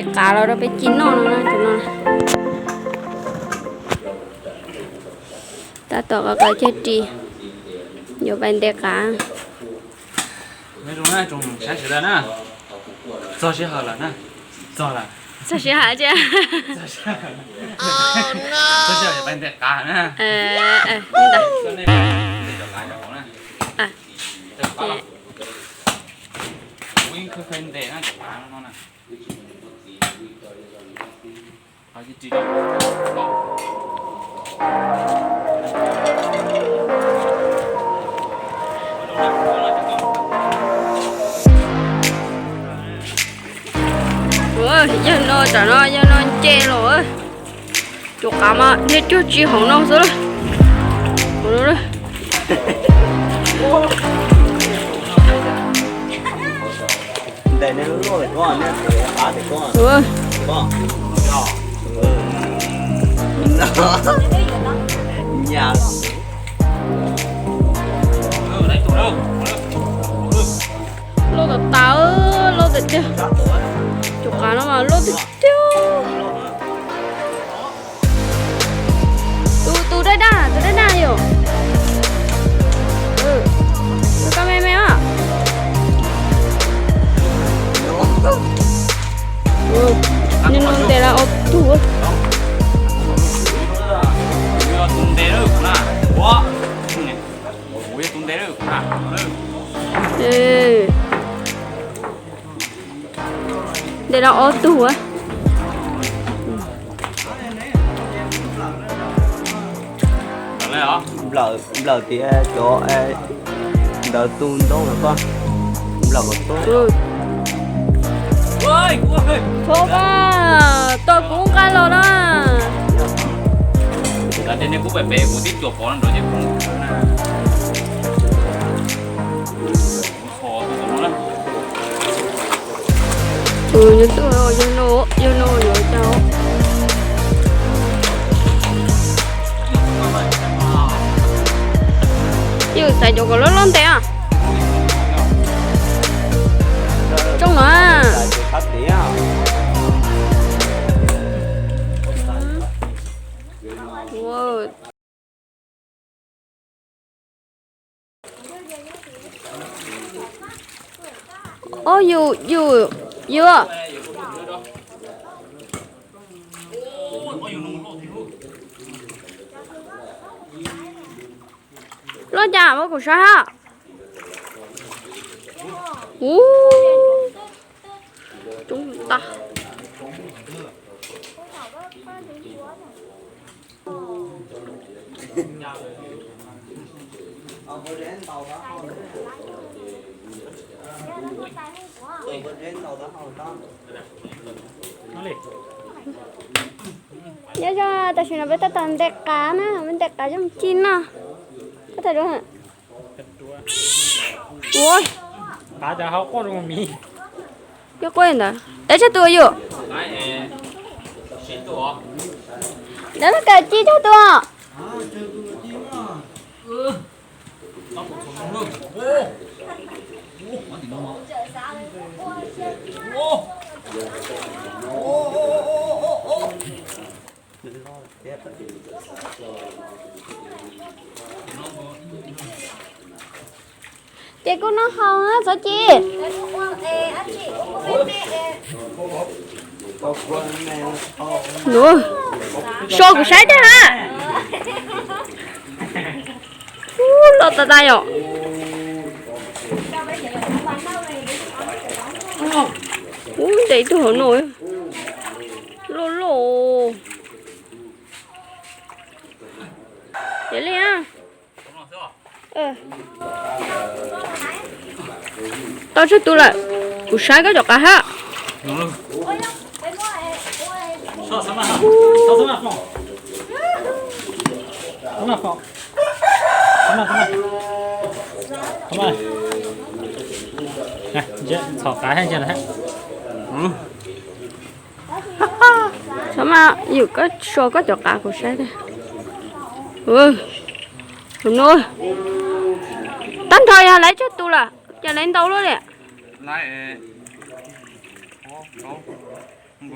Qav los rau peb ci noj no na, tus no. Tab tom qaws qaws cag ris, yuav pais ntes qav. Txog sij hawm lawm na. Txog lawm. Txog sij hawm tiag. Txog sij hawm yuav pais ntes qav na. Yawg no, tam no yawg no nce los. Cov qav mas niaj cuag tsis hauv no xwb. Loj tas tas, loj tiag tiag. Cov qav no mas loj tiag tiag. Tus, tus daj daj, tus daj daj yom. Tus koj me me os. Nws no ntes lawm ob tug. Ntes lawm ob tug. Nplawm tias cov ntawd tu ntaub los koj nplawm kom tuaj. Txhob koj, tos kuv nqa los na. Kuv pem pem kuv tib cuam pov nrov ces kuv Tus no, yog no yuav cas. Yus xaiv cov kom loj loj ntev. Tsooj a. Ob yus, yus, yus. Loj cas muab kuv saib hab. Ub, coob tag. Nyob zoo, tam sim no peb tab tom ntes qav na, peb ntes qav zoo ci no. Ua, nyob quaj ntawd, dab tsawg tus yus? Dab kawm ci tsawg tus? Ces kuv noj haus na txhob ci. So kuv saib tag ha. Ub, loj tas tas yom. Ub, ntes ib tug hauv no. Loj loj. Yog li. Tau tsawg tus lawm? Kuv saib koj cov qav hab. Txhom mas yus koj so koj cov qav kuv saib. Tag nrho yog lawv tsawg tus lawm? Cas lawv ntau luaj li? Ua,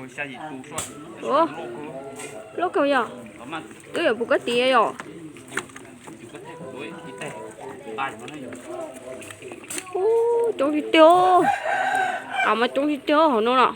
loj kawg yog. Twb yuav puv koj tiv yom. Ub, coob tiag tiag. Qav mas coob tiag tiag hauv no no.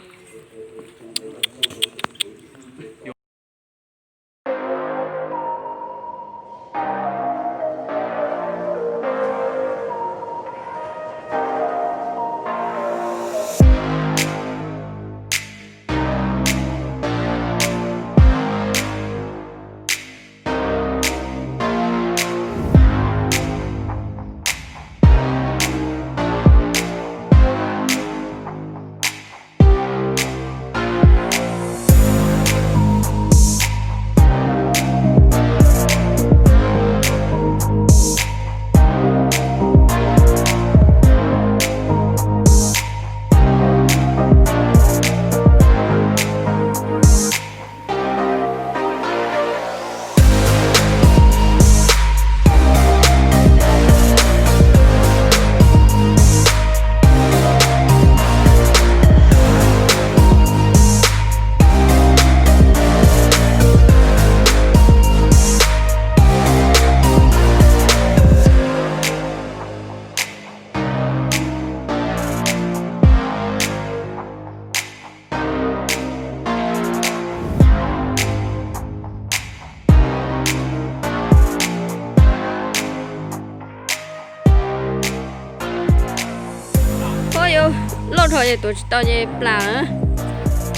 Ua, loj dhau ces tuav tsis tau ces plam.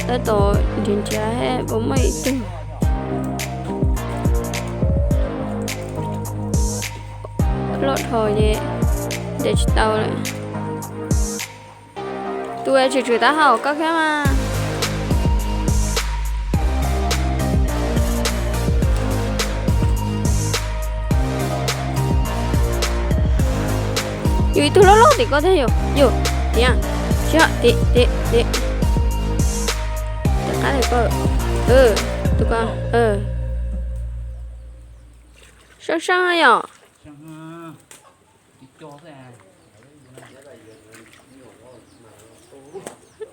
Tab tom nrhiav nrhiav puas muaj ib tug loj dhau ces ntes tsis tau lawm. Tus tshwm tshwm taub hau koj kiag mas. Yus ib tug loj loj tim koj thiab yus, yus, tiag, sib hom tim tim tim. Tim qab tim koj, tus ko, sab sab yom.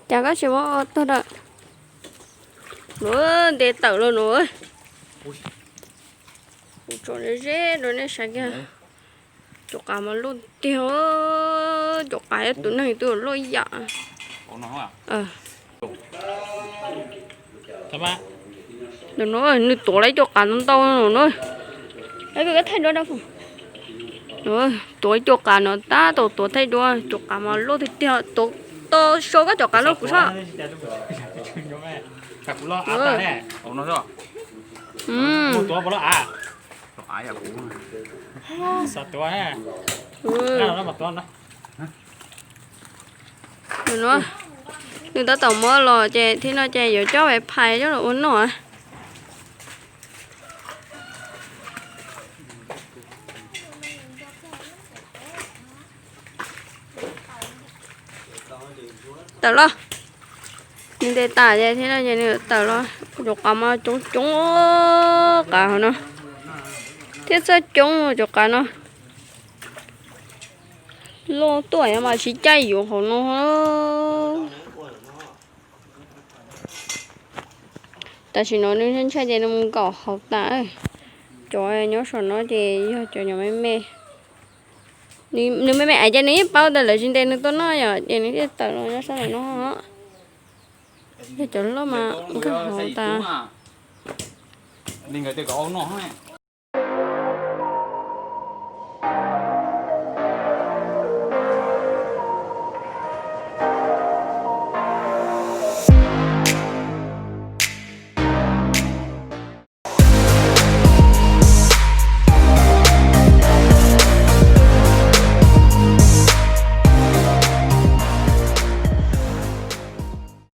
Cas koj tsis muab ua tag lawm. Nte tawm los no. Tso ze ze rau nej saib kiag. Cov qav mas loj tiag, cov qav tus neeg twb loj yam. Nws tuav lawm cov qav ntau ntau no. Tuav cov qav no tab tom tuav thaij duab, cov qav mas loj tiag tiag, tuav tau so koj cov qav loj kuv saib. Nws tab tom muab los ces thiab no ces yuav coj mus phais coj los ua noj. Tawm los. Nws nte tas ces thiab no ces nws tawm los. Cov qav mas coob coob, qav hauv no thiab txawj coob cov qav no. Loj tuaj mas tsis caij yuav hauv no. Tam sim no nws ntshai ntshai ces nws mus nkaum hauv tas. Cov nyob saum no ces yog cov nyob me me. Nws me me es ces nws yeej paub tias lawv tsis ntes nws tuaj noj yom, ces nws thiaj tawm los nyob sab no. Yog cov loj mas nkag hauv tas.